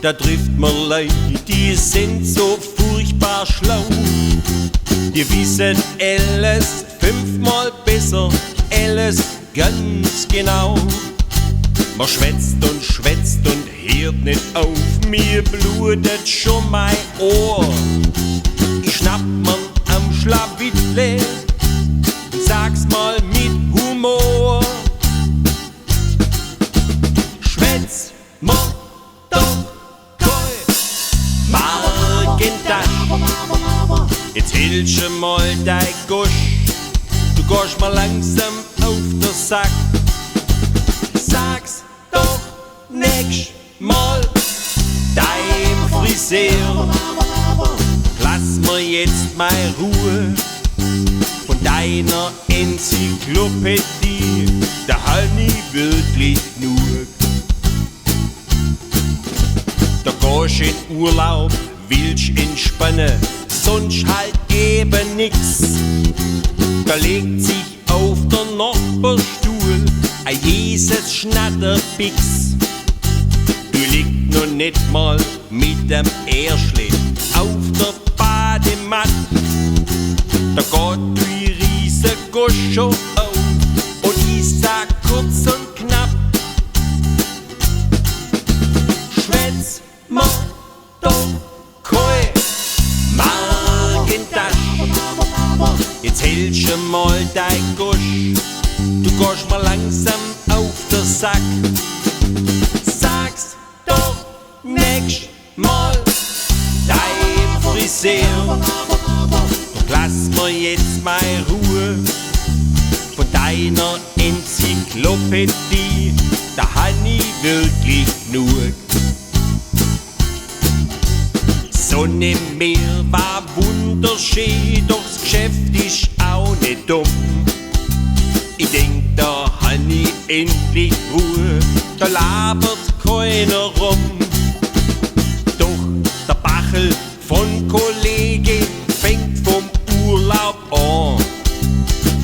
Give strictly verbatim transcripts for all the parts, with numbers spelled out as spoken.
Da trifft mer Leit, die sind so furchtbar schlau. Die wissen alles fünfmal besser, alles ganz genau. Mer schwätzt und schwätzt und hört nicht auf, mir blutet schon mein Ohr. Ich schnapp mer am Schlawittle, sag's mal mit Humor. Schwätz mer doch kei Markentasch. Jetzt hältsch mal dei Gosch. Du gehsch mer langsam auf de Sack. Sag's doch nächscht Mal deim Friseur. Lass mer jetzt mei Ruh. Von deiner Enzyklopädie, da han ich wirklich genug. Da gehsch in Urlaub, willsch entspanne, sonst halt eben nix. Da legt sich auf de Nachbarstuhl e Jesus Schnatterbix. Du liegsch noch net mal mit dem Ärschle auf de Badematt. Da geht die Riesegosch schon auf und ich sag kurz und knapp: Schwätz mer doch kei Markentasch. Jetzt hältsch mal dei Gosch. Du gehsch mer langsam auf de Sack. Sag's doch nächscht Mal deim Friseur. Doch lass mer jetzt mei Ruh. Von deiner Enzyklopädie, da han ich wirklich genug. Sonne, Meer war wunderschee, doch 's Gschäft is auch net dumm. Ich denk, da han ich endlich Ruh, da labert keiner rum. Doch de Bachel von Kollege fängt vom Urlaub an.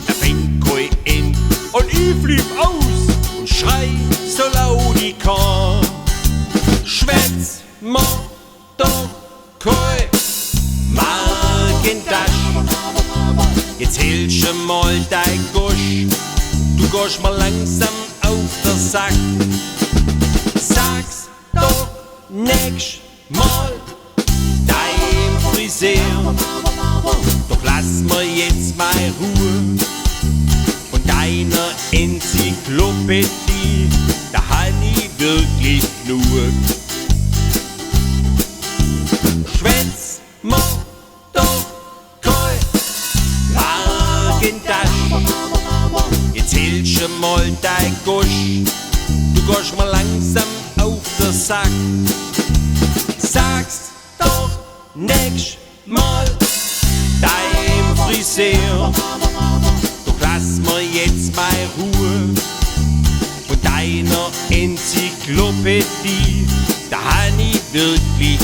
Er findt kei End und ich flipp aus und schrei so laut ich kann: Schwätz mer doch kei Markentasch. Jetzt hältsch mal dei Gosch. Du gehsch mer langsam auf de Sack. Sag's doch nächscht Mal deim Friseur. Doch lass mer jetzt mei Ruh. Von deiner Enzyklopädie, da han ich wirklich genug. Schwätz mer doch kei Markentasch. Jetzt hältsch mal dei Gosch. Du gehsch mer langsam auf de Sack. Sag's doch nächscht Mal deim Friseur. Doch lass mer jetzt mei Ruh. Von deiner Enzyklopädie, da han ich wirklich